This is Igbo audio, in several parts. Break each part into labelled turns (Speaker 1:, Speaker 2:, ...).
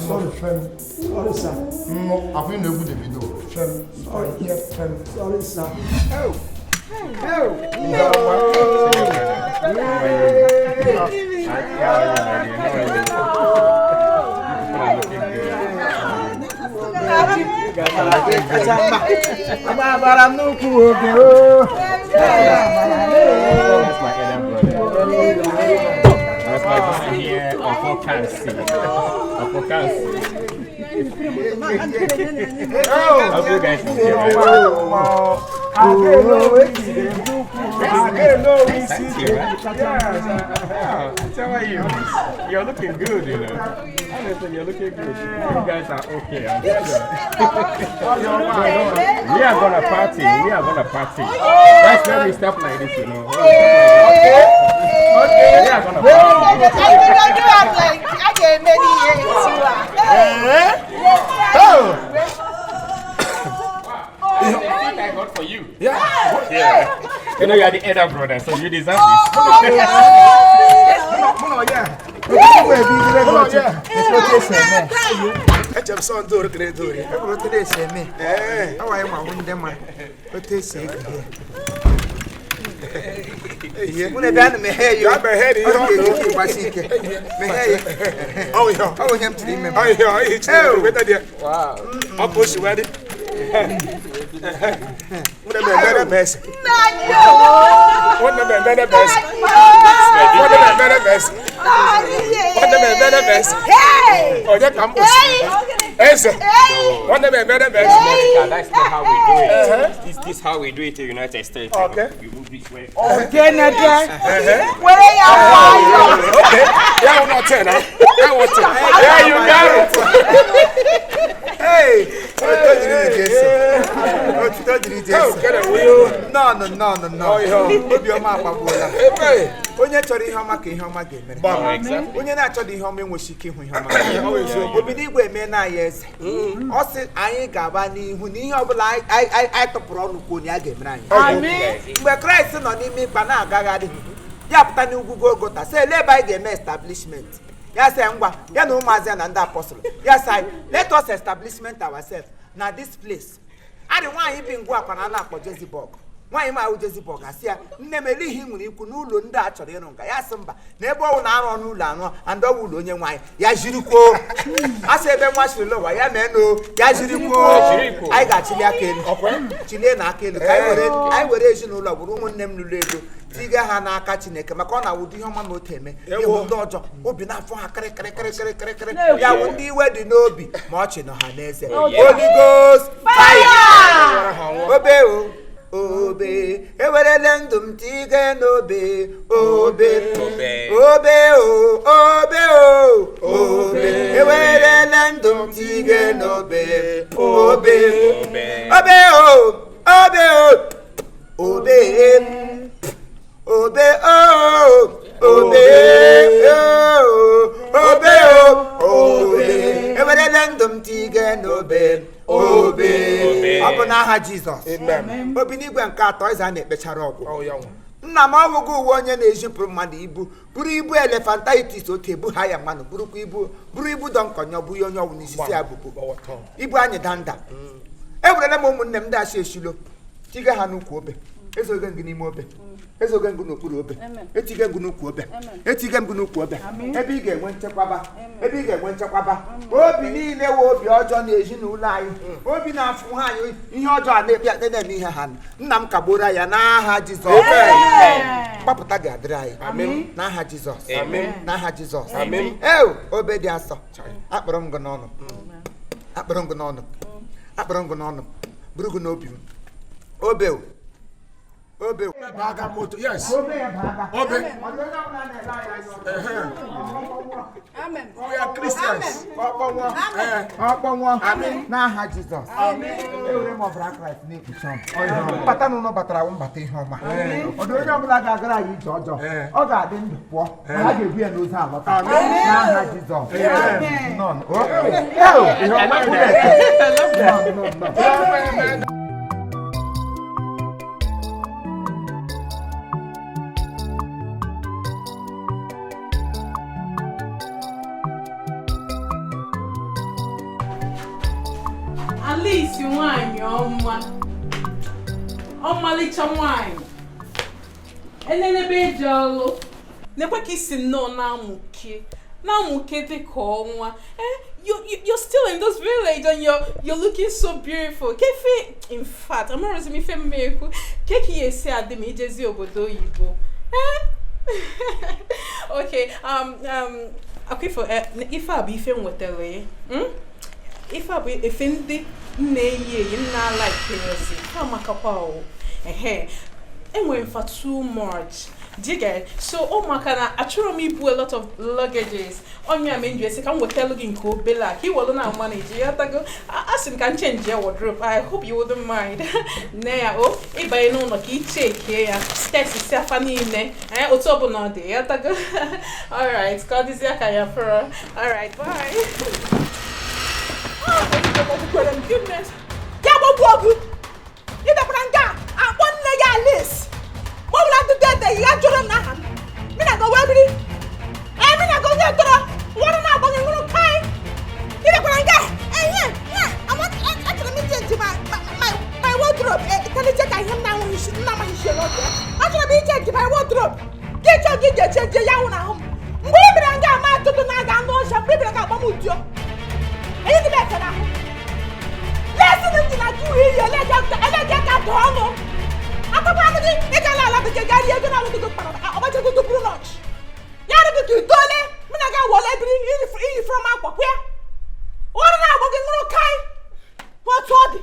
Speaker 1: Sorry, Femi. Sorry, sir.
Speaker 2: Nnụ afọ ị na-egwu Davido.
Speaker 1: Femi. Sorry, yeah, Femi. Sorry, sir.
Speaker 3: Agbara m n'ukwu oge o.
Speaker 4: That's my elder brother. That's my brother here, Ofo Kansi. Ofo Kansi. Hope you guys are here, right? Thank you, right? Yeah. So how are you? You're looking good, you know. Honestly, you're looking good. You guys are okay, I'm sure. We are gonna party. We are gonna party. That's when we stop like this, you know. When we stop like this. We are gonna party. I think I got for you.
Speaker 2: Yeah.
Speaker 4: Yeah. You know, you are the elder brother, so you deserve this.
Speaker 2: Eche m sọ ndị ori kere edo ori.
Speaker 3: Otu esi eme. Ọ wụ anyị ma hụ ndị ma otu esi ege ihe. Mụ na ebe a na meghee ya.
Speaker 2: Ya meghee ya, ihe
Speaker 3: Ọ
Speaker 2: ọ
Speaker 3: ga-eji gbasi ike. Meghee ya.
Speaker 2: Ọ ihe ọ.
Speaker 3: Ọ bụ ihe m tiri ime m.
Speaker 2: Ọ ihe ọ ihe Chineke weta dị ya. Ọ ka o si wee dị. Nwanne m emere m ese. Nwanne m emere m ese. Nwanne m emere m ese. Nwanne m emere m ese. Onye ka m kwụsị? Eze. Nwanne m emere m ese.
Speaker 4: America, that's not how we do it. This how we do it in the United States. You know.
Speaker 2: Okay.
Speaker 4: You move this way.
Speaker 5: Were ya nwayọ.
Speaker 2: Okay. Ya wụ not 10, huh? Ya wụ 10.
Speaker 4: Yeah, you got it.
Speaker 3: Hey! Otuto dịrị Jesu. Otuto dịrị Jesu.
Speaker 2: Kere wuyo.
Speaker 3: Nnọọ nnọọ nnọọ.
Speaker 2: Ọ ihe ọ.
Speaker 3: Obiọma agbagbuola.
Speaker 2: Ebe.
Speaker 3: Onye chọrọ ihe ọma ka ihe ọma ga-emere.
Speaker 4: Exactly.
Speaker 3: Onye na-achọghị ihe ọma enweghị ike ịhụ ihe ọma.
Speaker 2: Ọ bụ eziokwu.
Speaker 3: Obi n'igwe emeela anyị eze. Ọ sị anyị ga-aba n'ihu na ihe ọbụla anyị tụpụrụ ọnụ kwuo na ya ga-emere anyị. Mgbe Kraịst nọ n'ime ịkpa na-agagharị, ya pụta n'ugwu Golgota sị ele ebe anyị ga-eme establishment. Ya sị ngwa, ya na ụmụazị ya na ndị apọstụl. Ya sị anyị, let us establishment ourselves na this place. Arị nwaanyị bi ngwa akwa na a na-akpọ Jezibọg. Nwaanyị ma ahụ Jezibọg asị ya, nne m ele ihe ị nwere ikwu n'ụlọ ndị a chọrọ ịrụ nka. Ya sị mba, na ebe ọwụ na-arụ ọnụ ụlọ anọ and ọwụ ụlọ onye nwaanyị ya jirikwuo. A sị ebe nwa siri ụwa ya mee nụ ya jirikwuo.
Speaker 4: Jirikwuo.
Speaker 3: Anyị ga-achịli aka elu. Chilie na aka elu ka anyị were ezinụlọ bụrụ ụmụnne m lụrụ elu tiga ha n'aka Chineke maka ọ na-awụdo ihe ọma ma otu eme ịhụ ndị ọjọọ obi na-afọ ha kịrịkịrịkịrịkịrịkịrị ya wụ ndị iwe dị n'obi ma ọchị nọ ha n'eze. Holy Ghost fire! Obe o obe ewerele ndụ m tige n'obe obe
Speaker 4: Obe.
Speaker 3: obe o obe o obe ewerele ndụ m tige n'obe obe
Speaker 4: Obe.
Speaker 3: obe o obe o obe obe o obe o obe o obe ewerele ndụ m tige n'obe obe.
Speaker 4: Obe.
Speaker 3: Ọ bụ n'aha Jizọs.
Speaker 2: Amen.
Speaker 3: Obi n'igwe nke atọ eze a na-ekpechara ọgwụ.
Speaker 2: Ọ ya nwa.
Speaker 3: Nna m ọwụgo uwe onye na-ezipụrụ mmadụ ibu buru ibu elefantitis otu ebu ha ya mmanụ burukwa ibu buru ibu dọnkọnyọ bụ ihe onye ọwụ n'isisi ya bụbu
Speaker 2: Gbawatọ.
Speaker 3: ibu anyị danda. Ewerela m ụmụnne m ndị asị esilo tiga ha n'ukwu obe ezoge m gị n'ime obe ezoge m gị n'okpuru obe etige m gị n'ukwu obe etige m gị n'ukwu obe ebe ị ga-enwe nchekwaba ebe ị ga-enwe nchekwaba obi niile wụ obi ọjọọ na ezinụlọ anyị obi na-afụ ha anyị ihe ọjọọ a na-ekpe na-eme ihe ha nna m kagboro ya n'aha Jizọs. Mgbapụta ga-adịrị anyị n'aha Jizọs. N'aha Jizọs. Ew, obe dị asọ akpọrọ m gị n'ọnụ akpọrọ m gị n'ọnụ akpọrọ m gị n'ọnụ buru gị n'obi m obe o obe o.
Speaker 2: Baga moto. Yes.
Speaker 3: Obe ya baga.
Speaker 2: Obe.
Speaker 3: Ọ dị onye ọbụla na-ele anyị anya
Speaker 5: Amen.
Speaker 2: We are Christians.
Speaker 3: Ọkpọnwụ. Ọkpọnwụ. N'aha Jizọs. Ewere m ọbara Kraịst na-ekpuchi ọnụ. Mbata n'ụlọ batara awụ mbata ihe ọma. Ọ dị onye ọbụla ga-agara anyị ije ọjọọ. Ọ ga-adị ndụ pụọ. Ma a ga-ebu ya n'ozu alọta. N'aha Jizọs. Nnọọ. Ihe ọma. Nnọọ, nnọọ, nnọọ.
Speaker 6: Alice nwanyị ọma, ọmalịcha nwanyị, enenebe eji ọlụ nekwe ka isi nnọọ na-amụke na-amụke dị ka ọnwa. Eh, you're still in this village and you're looking so beautiful. Kefe, in fact, amarọzi m ife mmekwu ke ka ya esi adị ma ijezi obodo oyibo. Eh, okay, akwifo, ife a bụ ife m nwetara ya. Ife a bụ efe ndị m na-eyi eyi m na-alikerozi ha makakwa o. Ehe, enwere m fa too much. Do you get? So ụmụaka na achọrọ m ibu a lot of luggages. Onye a menju esi ka m wetelu gị nke obele a ka iwelu na manage ya tago. Asị m ka m change ya wardrobe. I hope you wouldn't mind. Nne ya o, ịbanye n'ụlọ ka ị chekie ya, test si afa niile. Eh, otu ọbụla ọ dị ya tago. Alright, ka ọ dịzie ka ya fọrọ. Alright, bye. Oh, goodness.
Speaker 5: Ya gbagbuo gị. Ị bịakwara nga akpọ nne gị Alice. Ma ọ bụla ndị dede ya jụrụ m n'aha m. Mị na gị wee biri. Ee, mị na gị onye tọrọ nwụrụ na-agba gị nwụrụ kai. Ị bịakwara nga enye ya achọrọ m ichange my wardrobe. Kalije ka ihe m na-ahụghị isi m na-amaghị isi ọdụ ya. Achọrọ m ichange my wardrobe. Gị chọọ gị ga-echange ya nwụrụ ahụ m. Mgbe ị bịara nga ama atụtụ na-aga anụ ọcha, mgbe ị bịara nga agba m udio. Enyi dị m efe n'ahụ. Lẹ́sìn ní na ju iyi ẹlẹ́jẹ̀ ká dọ̀ ọ́nù. Akọ́kọ́ amúdí ịgala ala bekee gari ego na awụdị gị kpara ọgbachego dupụrụ nọch. Ya rị gị ka idole mụ na gị awọla ebiri iyi from akwa kwịa. Ọrụ na-agbọ gị ṅụrụ kai. Otu ọ dị.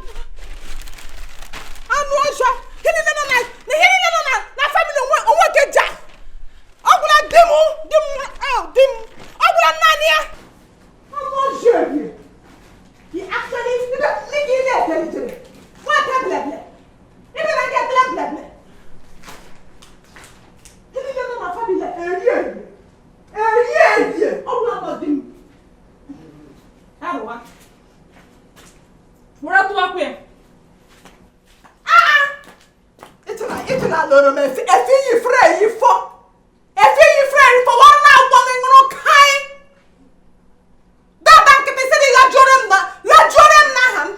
Speaker 5: Anụ ọzọ ihe niile nọ na ihe niile nọ na family onwe onwe gị ja. Ọ gwụla di m di m di m ọ gwụla naanị ya. Anụ ọzọ ebie. He actually, nigga, you there, what a blah blah. Even I get blah blah blah. He didn't know my family. Eh, oh, I'm not him. How
Speaker 6: Were tụwakwa ya.
Speaker 5: Ah! It's not loro me. If you free, you for. If you free, for one now, woman, no kind. That bank is saying, La Jorem, La Jorem Naham.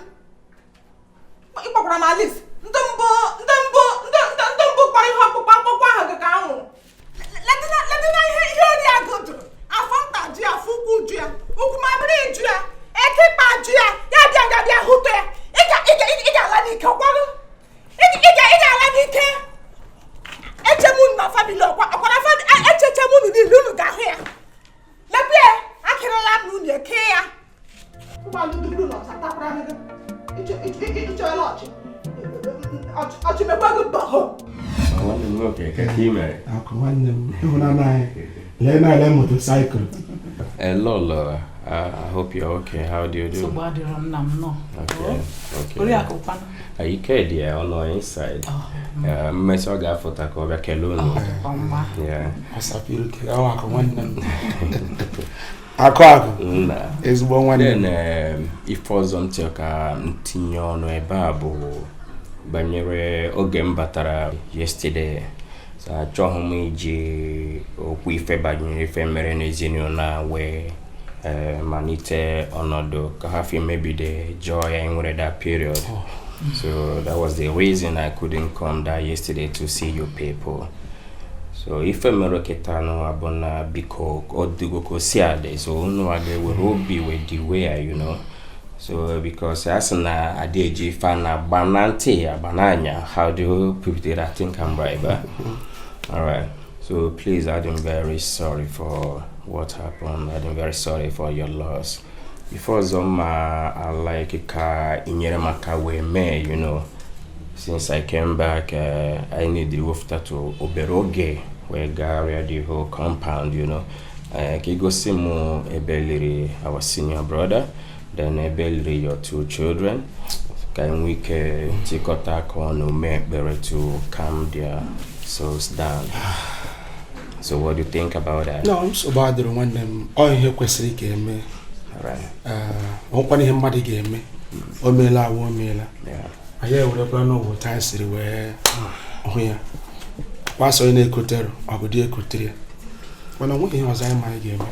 Speaker 5: Ịkpọkwara m Alice, ndị mbụ ndị mbụ ndị ndị mbụ kpara ihe ọkpụkpa mkpọkwa ahụ gị ka anwụrụ. Ledina ihe ihe ori agụ jụrụ. Afọ nta ju ya, afọ ukwu ju ya, ukwu mamịrị ju ya, ekikpa ju ya, ya bịa nga bịa hụtụ ya. Ị ga-ala n'ike ọkwarụ. Ị ga-ala n'ike. Eche m unu na family ọkwa ọkwa na family echeche m unu niile unu ga-ahụ ya. Lepụ ya, akịrịla m unu eke ya. Ụgbọala dúdú na ọcha takwara gị. Ịchọọla ọchị. Ọchị mekwa gị bọhụ.
Speaker 4: Nwanne m nwoke, ka ị mere?
Speaker 1: Akụ nwanne m, ịhụnanya anyị. Lee na-ele motorcycle.
Speaker 4: Hello, Laura. I hope you're okay. How do you do?
Speaker 6: Nsogbu adịrọ nna m nọ.
Speaker 4: Okay. Okay.
Speaker 6: Oriakụ kwanụ.
Speaker 4: Ike dị ya ọnụ inside. Mmesi ọ ga-afụta ka ọ bịa kelee unu.
Speaker 6: Ọma.
Speaker 4: Yeah.
Speaker 1: Ọsapịrị kere ọ akụ nwanne m. Akụ akụ.
Speaker 4: Nna.
Speaker 1: Ezigbo nwanne m.
Speaker 4: Then ife ọzọ m chọrọ ka m tinye ọnụ ebe a bụ banyere oge m batara yesterday. So achọghị m iji okwu ife banyere ife mere n'ezinụlọ a wee malite ọnọdụ ka ha fi mebide joy anyị nwere that period. So that was the reason I couldn't come that yesterday to see you people. So ife mere kịta nụ bụ na biko ọ dịgo ka o si adị, so unu a ga-ewere obi wee diwe ya. So because a sị na adị eji ife a na-agba na ntị agba n'anya. How do you put it? I think I'm right, but all right. So please, I'm very sorry for what happened. I'm very sorry for your loss. Ife ọzọ ma I like ka inyere m aka wee mee, since I came back, I need iwefụta to obere oge wee gagharịa the whole compound, ka igosi m ebe liri our senior brother, then ebe liri your two children, ka enwe ike tikọta aka ọnụ mee ekpere to calm their souls down. So what do you think about that?
Speaker 1: No, nsogbu adịrọ nwanne m. Ọ ihe kwesịrị ka eme.
Speaker 4: Alright.
Speaker 1: Ọ nwekwana ihe mmadụ ga-eme. O meela awụ o meela. Anyị ewerekwala n'ụwa otu anyị siri wee hụ ya. Kwa sọ onye na-ekotere ọgụ dị ekotere ya. Mana ọ nweghị ihe ọzọ anyị ma anyị ga-eme.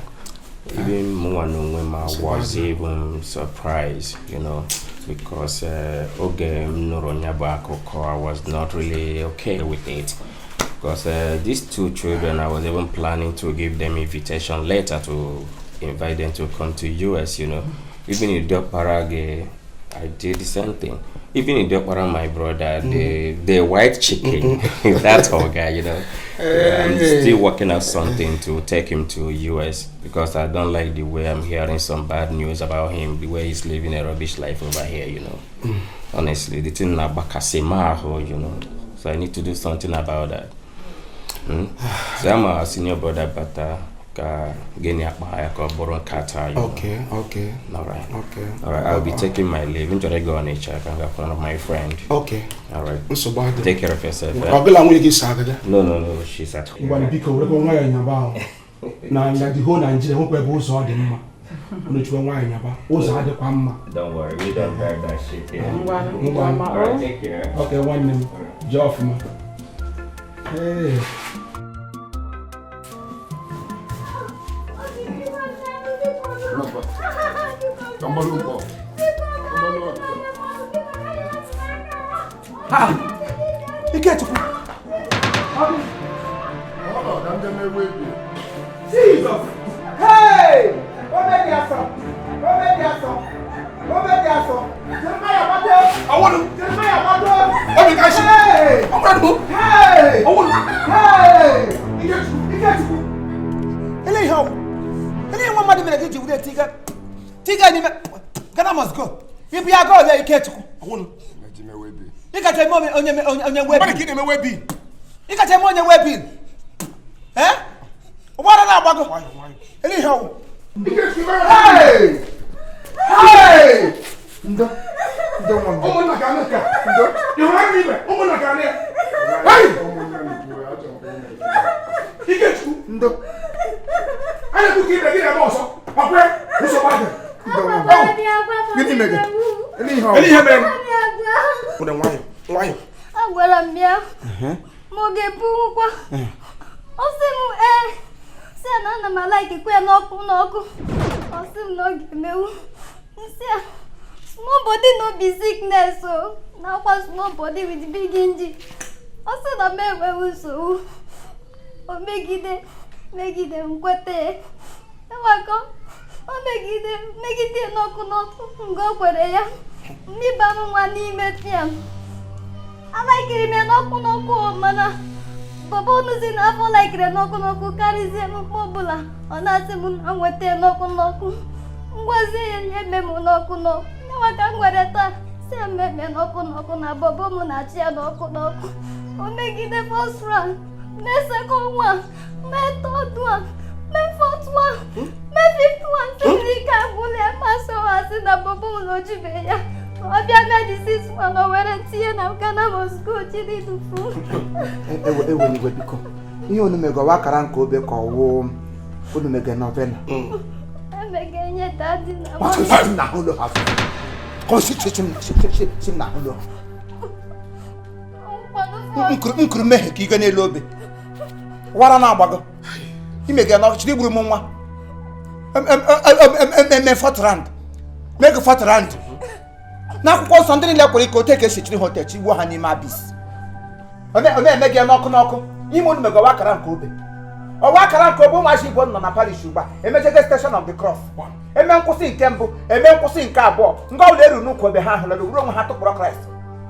Speaker 4: Even mụnwa n'onwe m, I was even surprised. Because oge m nụrụ ya bụ akụkọ, I was not really okay with it. Because these two children, I was even planning to give them invitation letter to invite them to come to US, you know. Even in Diokpara, I did the same thing. Even in Diokpara, my brother, the white chicken, that whole guy, you know. I'm still working out something to take him to US because I don't like the way I'm hearing some bad news about him, the way he's living a rubbish life over here, you know. Honestly, the thing about Kasemaho, you know. So I need to do something about that. So I'm a senior brother, but ka gịnị akpa ya ka ọ bụrụ nkata, you know.
Speaker 1: Okay.
Speaker 4: All right.
Speaker 1: Okay.
Speaker 4: All right, I'll be taking my leave. M chọrọ ịga Onitsha ka m ga one of my friend.
Speaker 1: Okay.
Speaker 4: All right.
Speaker 1: Nsogbu adịghị.
Speaker 4: Take care of yourself. Eh?
Speaker 1: Ọ gịla nwunye gị so agaga?
Speaker 4: No, she's at home.
Speaker 1: Ngwanụ, biko, werekwa nwayọọ nyaba ahụ. Na the whole Nigeria nwekwa ebe ụzọ ọ dị mma. Unu chiwe nwayọọ nyaba, ụzọ adịkwa mma.
Speaker 4: Don't worry, we don't drive that shit here.
Speaker 1: Ngwanụ.
Speaker 4: All right, take care.
Speaker 1: Okay, nwanne m, jee ọfụma. Ee.
Speaker 3: Ha! Ikechukwu! Jesus! Hey! Obe dị asọ! Obe dị asọ! Obe dị asọ! Jeremiah gbado!
Speaker 2: Ọwọ́nu.
Speaker 3: Jeremiah gbado!
Speaker 2: Obi ka ṣe.
Speaker 3: Hey!
Speaker 2: Ọmọdé.
Speaker 3: Hey!
Speaker 2: Ọwọ́nu.
Speaker 3: Hey!
Speaker 2: Ikechukwu.
Speaker 3: Ikechukwu! Ele ihe ọwụ! Ele ihe nwa mmadụ mere gị ji were tiga tiga n'ime Ghana must go. Ibu ya ga ole, Ikechukwu?
Speaker 2: Ọwọ́nu.
Speaker 3: Ị kacha eme onye wee
Speaker 2: Mmadụ ka ị na-eme wee bi.
Speaker 3: Ị kacha eme onye wee bil. Eh? Ụgbọala na-agbago. Ele ihe ọwụ! Hey! Hey! Ndo. Ndo nwa m.
Speaker 2: Ụmụnna ka anụ ka. Ndo. Ịhụrụ anya ibe, ụmụnna ka anụ ya. Hey! Ikechukwu.
Speaker 3: Ndo.
Speaker 2: A na-ekwu ka ibe gị na-eme ọzọ. Ọkwe, nsogbu adị.
Speaker 3: Ndo nwa m. Gịnị mere? Ele ihe ọwụ?
Speaker 2: Ele ihe mere? Ụdị nwayọ, nwayọ.
Speaker 7: Agwara m ya ma ọ ga-ebunwukwa. Ọ sị m ee, sị ya na ana m alaikikwa ya n'ọkụ n'ọkụ. Ọ sị m na ọ ga-emewu. Nsị ya small body no be sickness o, nakwa small body with big engine. Ọ sị na m enweghị nsogbu. O megide megide m kweta ya. Enwekọ o megide megide n'ọkụ n'ọkụ mgbe o kwere ya mmịba m nwa n'ime fiam. Alaikiri m ya n'ọkụ n'ọkụ o, mana baba onuzi na afọ laikiri n'ọkụ n'ọkụ karịzie m mkpa ọbụla ọ na-asị m na nweta ya n'ọkụ n'ọkụ. Ngwazie ya ihe eme m n'ọkụ n'ọkụ. Nyawa ka m nwere taa si ya mmemme n'ọkụ n'ọkụ na bọbọ m na-achị ya n'ọkụ n'ọkụ. O megide first round, mee second one, mee third one, mee fourth one, mee fifth one. Sịrị ike agwụla ya masị asị na bọbọ m na ojibe ya. Ọ bịa mee the sixth one, o were tinye na Ghana must go chidi dufu.
Speaker 3: Ewe ewe igwe, biko. Ihe unu mego wa akara nke obe ka ọwụ unu mege novena.
Speaker 7: Emege nye daddy na
Speaker 3: What
Speaker 7: mummy.
Speaker 3: is na ụlọ ha? Constitution si na ụlọ.
Speaker 7: Nkwado.
Speaker 3: Nkuru mmehie ka ige n'elu obe. Wara na-agbago. Imege na chiri gburu m nwa. Eme fourth round. Mege fourth round. N'akwụkwọ nsọ ndị niile kwere ike otu eke esi chiri ha otu chigbuo ha n'ime abyss. Ọ na-eme gị n'ọkụ n'ọkụ. Ime unu mege ọwa akara nke obe. Ọwa akara nke obe ụmụazị Igbo nọ na parish ugbu a. Emechege station of the cross. Eme nkwụsị nke mbụ, eme nkwụsị nke abụọ. Nga ọbụla eru n'ukwu obe ha ahụla were onwe ha tụkpọrọ Kraịst.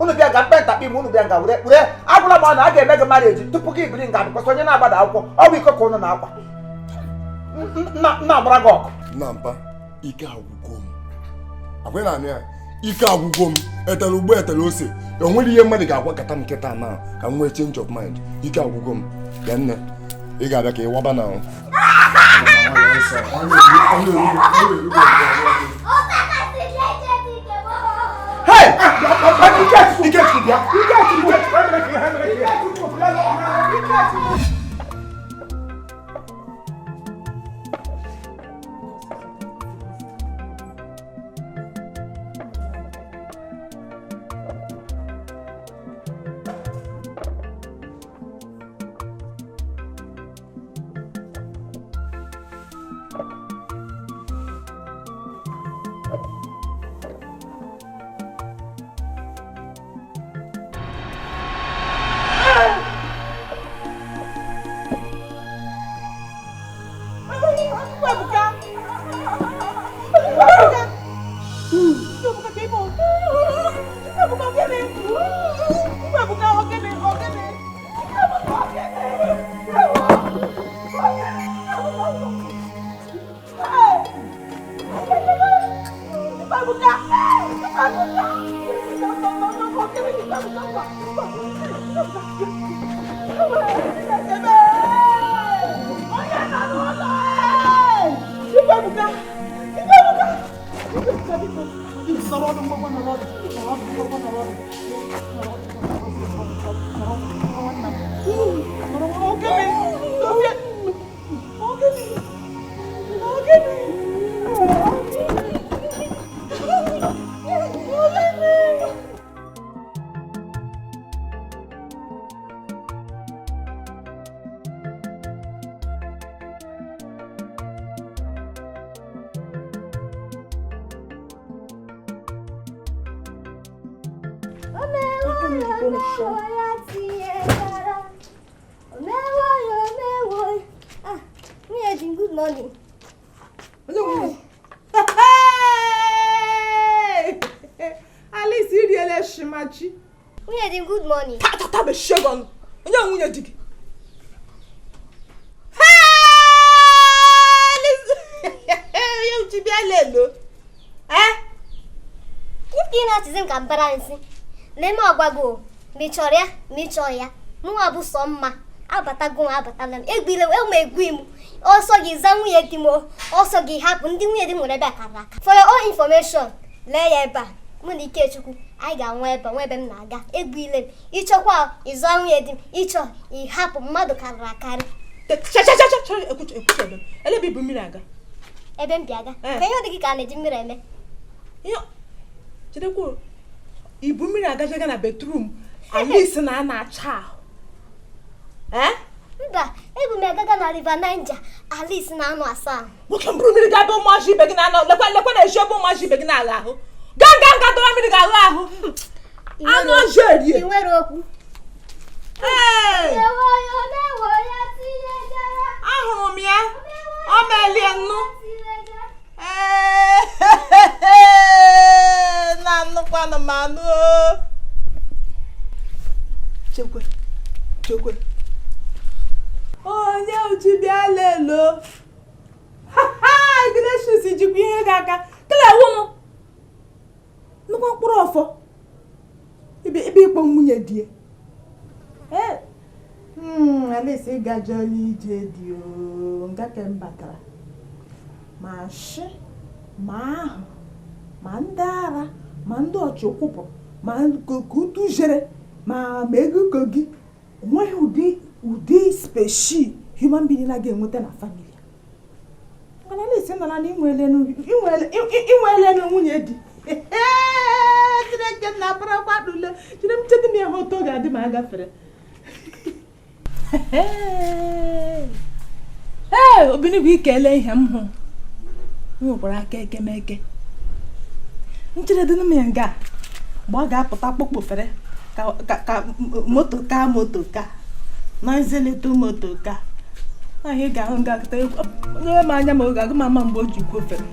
Speaker 3: Unu bịa ga mkpenta kpa ime unu bịa nga were were agwụla m na a ga-eme gị marriage tupu gị biri nga bịkọsị onye na-agbada akwụkwọ ọ bụ iko ka unu na-akwa. Nna agbara gị ọkụ.
Speaker 8: Nna mpa, ike agwụgo m. Akwe na anụ ya, ike agwụgo m. Etere ugbo etere ose. O nwere ihe mmadụ ga-agwakọta m nkịta na ka m nwee change of mind. Ike agwụgo m. Bịa nne, ị ga-abịa ka ị waba na ahụ.
Speaker 3: Hey!
Speaker 2: Ikechukwu bịa.
Speaker 3: Ikechukwu!
Speaker 2: Ikechukwu.
Speaker 3: Ikechukwu!
Speaker 7: Good morning.
Speaker 5: Hey! Alice, you really shimachi.
Speaker 7: Nwunye di, good morning.
Speaker 5: Ta be shegon. Onye nwunye di gị. Hey! Alice. You ji bịa lelo. Eh?
Speaker 7: Ife ị na-achịzi m ka mbara nsị. Lee m ọgwago, ma ị chọrọ ya, ma ị chọọ ya. Mụnwa bụ sọ mma. Abatago m, abatala m. Egbile m, enwe egwu m. Ọsọ gị za nwunye di m, ọsọ gị hapụ ndị nwunye di m nwere ebe a kara aka. For your own information, lee ya ebe a. Mụ na Ikechukwu, anyị ga-anwa ebe a, nwa ebe m na-aga. Egbile m. Ịchọkwa ịzụ nwunye di m, ịchọ ịhapụ mmadụ karịrị akarị.
Speaker 5: Cha cha cha cha ekwuche ebe m. Ele ebe ibu mmiri aga.
Speaker 7: Ebe m bi aga. Ka ihe ọ dị gị ka a na-eji mmiri eme.
Speaker 5: Chidekwu, ibu mmiri agajaga na bedroom. Alice na na-acha ahụ. Eh?
Speaker 7: Mba, ebu m agaga na River Niger. Alice na-anọ asa ahụ.
Speaker 5: Nwoke mbụrụ mmiri ga-ebe ụmụazị ibe gị na-anọ. Lekwa na-eji ebe ụmụazị ibe gị na-ala ahụ. Gaa gaa gaa dọrọ mmiri ga-ala ahụ. Anụ ọjọọ erie.
Speaker 7: Ị nwere okwu.
Speaker 5: Ahụrụ m ya. Ọ melie nnu. Na-anụkwanụ m anụ. Chekwe. Chekwe. Onye uchi bịa lelo. Ha! Ignatius jikwa ihe gị aka. Kele ewu m. Nnukwu mkpụrụ ọfọ. Ibe ịkpọ nwunye di ya. Alice ịgajọla ije dị o. Nga ke m batara. Ma shi, ma ahụ, ma ndị ara, ma ndị ọchịkwụpụ, ma kutu jere, ma ego kogi. Onweghị ụdị speshi human being na ga-enweta na family. Mana Alice nọ na inwele nwunye di. Chineke na abụrụkwa dule. Chere m chedị m ya otu ọ ga-adị ma a gafere. Ee, Obinigwe ikele ihe m hụ. M nwekwara aka ekemeke. Ncheredị m ya nga mgbe ọ ga-apụta kpọkpọfere ka moto ka moto ka noisy moto ka ahụ ị ga-ahụ nga akụta onye m anya ma ọ ga-agụ m ama mgbe o ji kwofere.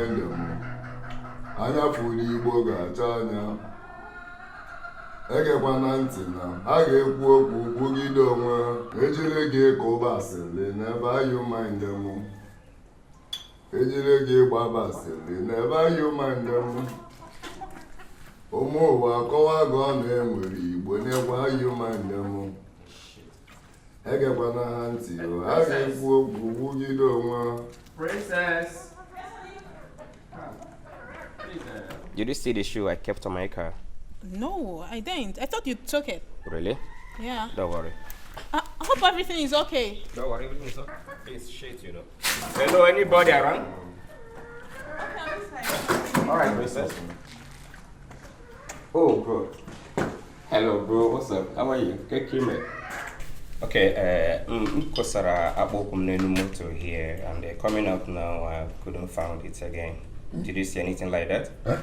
Speaker 8: mind them. Anya fụrụ Igbo ga-acha anya. Egekwana ntị na a ga-ekwu okwu kwugide onwe ejiri gị kụba asịrị never you mind them. Ejiri gị gbaba asịrị never you mind them. Ụmụ ụwa akọwa gị ọnụ enwere Igbo never you mind them. Egekwana ha ntị ha ga-ekwu okwu kwugide onwe.
Speaker 4: Princess. Did you see the shoe I kept on my car?
Speaker 6: No, I didn't. I thought you took it.
Speaker 4: Really?
Speaker 6: Yeah.
Speaker 4: Don't worry.
Speaker 6: I hope everything is okay.
Speaker 4: Don't worry, everything is okay. It's shit, you know. Hello, anybody around?
Speaker 6: Okay, I'm inside.
Speaker 4: All right, princess. Oh, bro. Hello, bro. What's up? How are you? Kekime. Okay, Kosara akpọkwu moto here, and they're coming out now. I couldn't find it again. Did you see anything like that?
Speaker 8: Huh?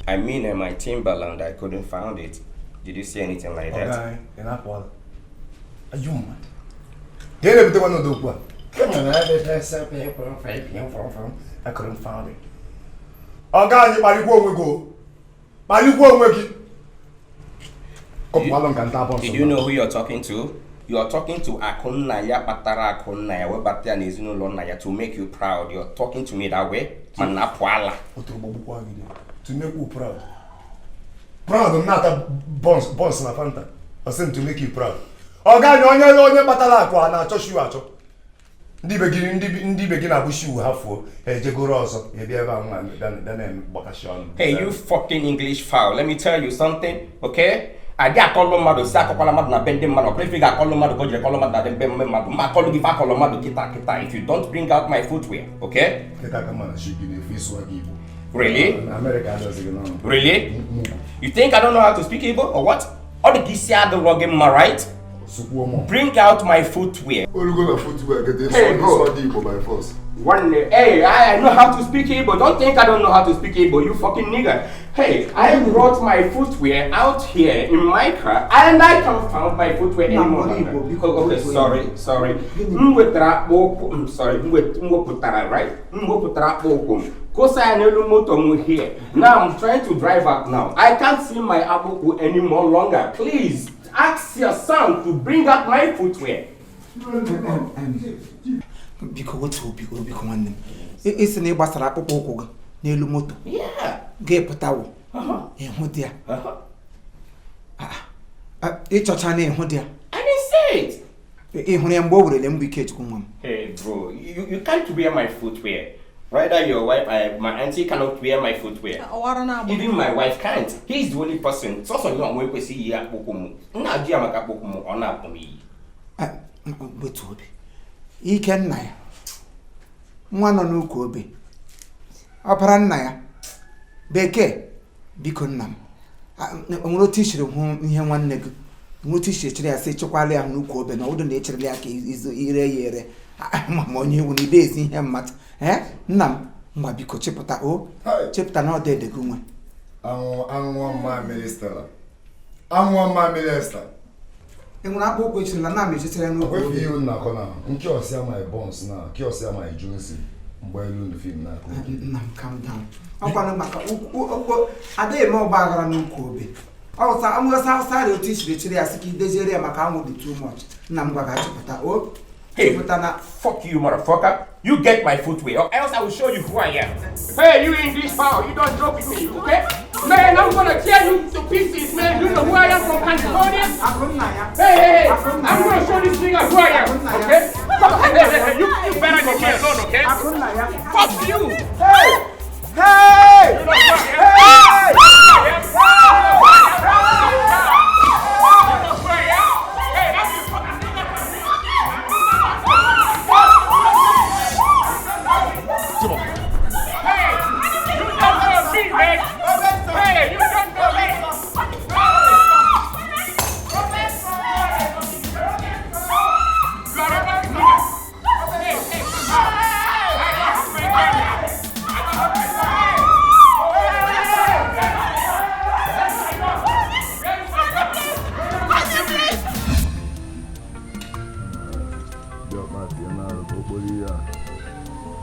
Speaker 4: I mean, my Timberland, I couldn't find it. Did you see anything like that?
Speaker 8: Okay, are you mad? I couldn't find it.
Speaker 4: Did you know who you're talking to? You are talking to Akunna Patara Akunna Webatia Nezuno to make you proud. You're talking to me that way? Manapuala.
Speaker 8: To make you proud. Proud not a boss na Fanta. I said to make you proud. Oga onye onye batala akwa na achọ shoe achọ. Ndị be gị na shoe ha fuo ejegoro ọzọ ebia ebe a nwa bịa na-agbakashi ọnụ.
Speaker 4: Hey, you fucking English foul. Let me tell you something, okay? I get akọlụ mmadụ si akọkwala mmadụ na be ndị mmadụ ọkwa ife ga-akọlụ mmadụ ka o jiri kọlụ mmadụ na be mmadụ ma akọlụ gị ife akọlụ mmadụ kịta kịta if you don't bring out my footwear, okay?
Speaker 8: Kịta ka mma na shi gị na-efe ịsụ gị Igbo.
Speaker 4: Really?
Speaker 8: America does it now.
Speaker 4: Really? You think I don't know how to speak Igbo or what? All the gisi adịrọ gị mma, right? Bring out my footwear.
Speaker 8: Olugo footwear, get
Speaker 4: Hey, bro.
Speaker 8: Igbo by force.
Speaker 4: One day, hey, I know how to speak Igbo. Don't think I don't know how to speak Igbo, you fucking nigga. Hey, I brought my footwear out here in my car and I can't find my footwear anymore. Okay, sorry. M wetara akpụkpọ m, sorry, m wepụtara, right? M wepụtara akpụkpọ m. Kosa ya n'elu moto m here. Now I'm trying to drive out now. I can't see my akpụkpọ anymore longer. Please, ask your son to bring out my footwear.
Speaker 3: Biko otu biko biko nwanne m. Isi na ị gbasara akpụkpọ ụkwụ gị n'elu moto. Ga-epụtawo. Ịhụ dị ya. Ịchọcha na ịhụ dị ya.
Speaker 4: I didn't say it.
Speaker 3: Ị hụrụ ya mgbe o werele mbụ Ikechukwu nwa m.
Speaker 4: Hey bro, you can't wear my footwear. Rather your wife, my auntie cannot wear my footwear. Even my wife can't. He's the only person. Sọsọ ya onwe kwesị iyi akpụkpọ m. Nna ji ya maka akpụkpọ m, ọ na-akpụ m iyi.
Speaker 3: Wetu obi. Ike nna ya. Nwa nọ n'ukwu obe. Ọpara nna ya. Bekee, biko nna m. Nwere otu isiri hụ ihe nwanne gị. Nwere otu isiri chere ya sị chekwala ya n'ukwu obe na ọdụ na-echerela ya ka ire ya ere. Ma onye iwu na ide ezi ihe mmadụ. Nna m, ngwa biko chepụta o. Chepụta na ọdụ ede gị nwe.
Speaker 8: Anwụọ mmamịrị Stella. Anwụọ mmamịrị Esther.
Speaker 3: Ị nwere akpụkpọ ụkwụ echirila na m echechara n'ukwu obe.
Speaker 8: Wefu ihe nnakọ na nke ọsịa my bones na nke ọsịa my Jonesy mgbe elu ndụ fim na-akụ.
Speaker 3: Nna m, calm down. Ọkwanụ maka ụkwụ adịghị eme ọgba aghara n'ukwu obe. Ọwụsa awụsa awụsa rị otu isiri chiri ya sị ka ideziere ya maka anwụ dị too much. Nna m gwa ga-achịpụta o.
Speaker 4: Hey, fuck you, motherfucker. You get my footwear, or else I will show you who I am. Hey, you English foul, you don't joke with me, okay? Man, I'm gonna tear you to pieces, man. You know who I am from California? Hey, hey, hey, I'm gonna show this nigga who I am, okay? Fuck, hey, hey, hey, you better leave me alone, okay? Fuck you!
Speaker 3: Hey! Hey!
Speaker 4: You know who I am?
Speaker 3: Hey!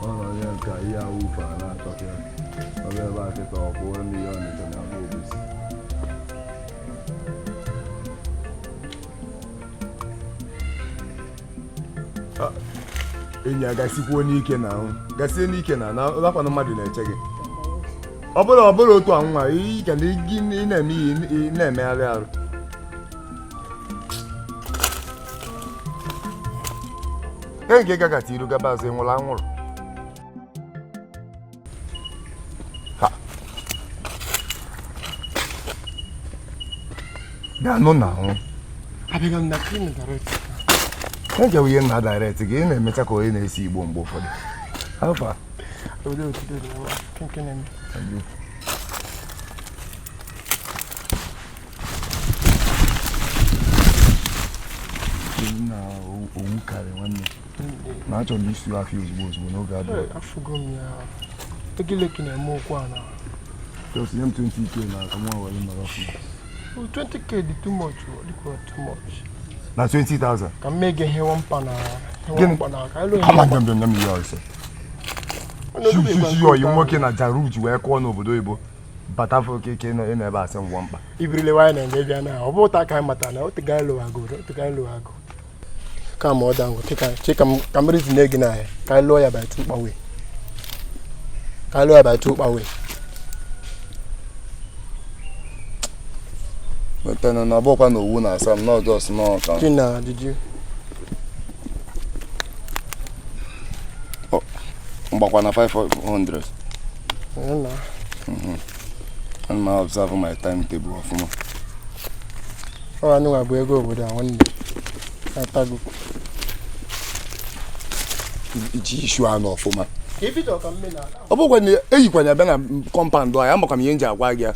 Speaker 8: Ọ nọ ya nke ihe awụfe a na-achọta ya. Ọ bụ ebe a kịta ọ kwụọ miliọn ise na abụọ obosi. Enyi ya gasikwuo n'ike na ahụ gasie n'ike na na ọlakwanụ mmadụ na-eche gị ọ bụrụ otu a nwa ị ga na ị na-eme ihe ị na-emegharị arụ e nke gagata iru gaba azụ ị nwụrụ anwụrụ. Ha. Bịanụ na ahụ.
Speaker 2: Abịaghị m na clean direct.
Speaker 8: E nkewa ihe nna direct gị ị na-emecha ka onye na-esi igbo mgbe ụfọdụ. Alfa.
Speaker 2: Obodo otuto dị mma. Nke na-eme.
Speaker 8: Na owu karị nwanne. Na achọrọ m isu afịa ozugbo ozugbo n'oge adịghị.
Speaker 2: Afụgo m ya. Egile ka na-eme okwu a na.
Speaker 8: Just nye m 20k na aka mụ were nọrọ ọfụma.
Speaker 2: 20k dị too much, ọ dịkwa too much.
Speaker 8: Na 20,000.
Speaker 2: Ka m mee gị ihe nwampa na ihe
Speaker 8: Gịnị?
Speaker 2: nwampa na ka anyị lụọ
Speaker 8: Kama
Speaker 2: ihe
Speaker 8: nyam nyam nyam ihe ọsọ. Shushi oyi nwoke na Jaruj wee kụọ n'obodo oyibo. Bata afọ keke nọ ebe asị ngwọ mkpa.
Speaker 2: Ibirile nwaanyị na-enye bịa na ọ bụ ụta ka anyị matara na otu ga lụọ agụ otu ga lụọ agụ. Kama ọ dango che ka m reason gị na ya ka anyị lụọ ya by two kpawe. Ka anyị lụọ ya by two kpawe.
Speaker 8: Wetana na ọbụkwa na owu na-asa m na ọjọọ si n'ọka.
Speaker 2: China, did you?
Speaker 8: Mgbakwa na 500.
Speaker 2: Na.
Speaker 8: Ana m observe my timetable ọfụma.
Speaker 2: Ọ anụnwa bụ ego obodo a nwanne. Atago.
Speaker 8: Iji ishu anụ ọfụma.
Speaker 2: Ife ka mme na
Speaker 8: Ọ bụkwa na eyikwana ya bịa na kọmpandụ anyị amakwa m ihe m ji agwa gị ya.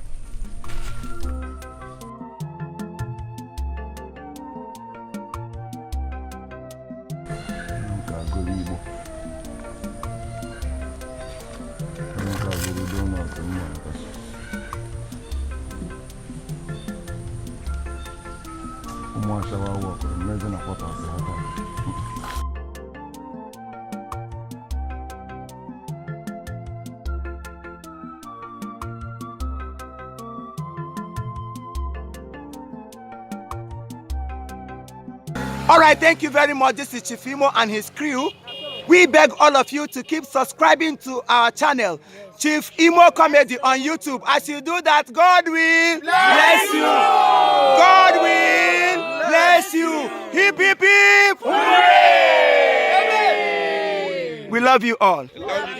Speaker 3: All right, thank you very much. This is Chief Imo and his crew. We beg all of you to keep subscribing to our channel, Chief Imo Comedy on YouTube. As you do that, God will bless you. God will bless you. Hip, hip, hip. Hooray! We love you all.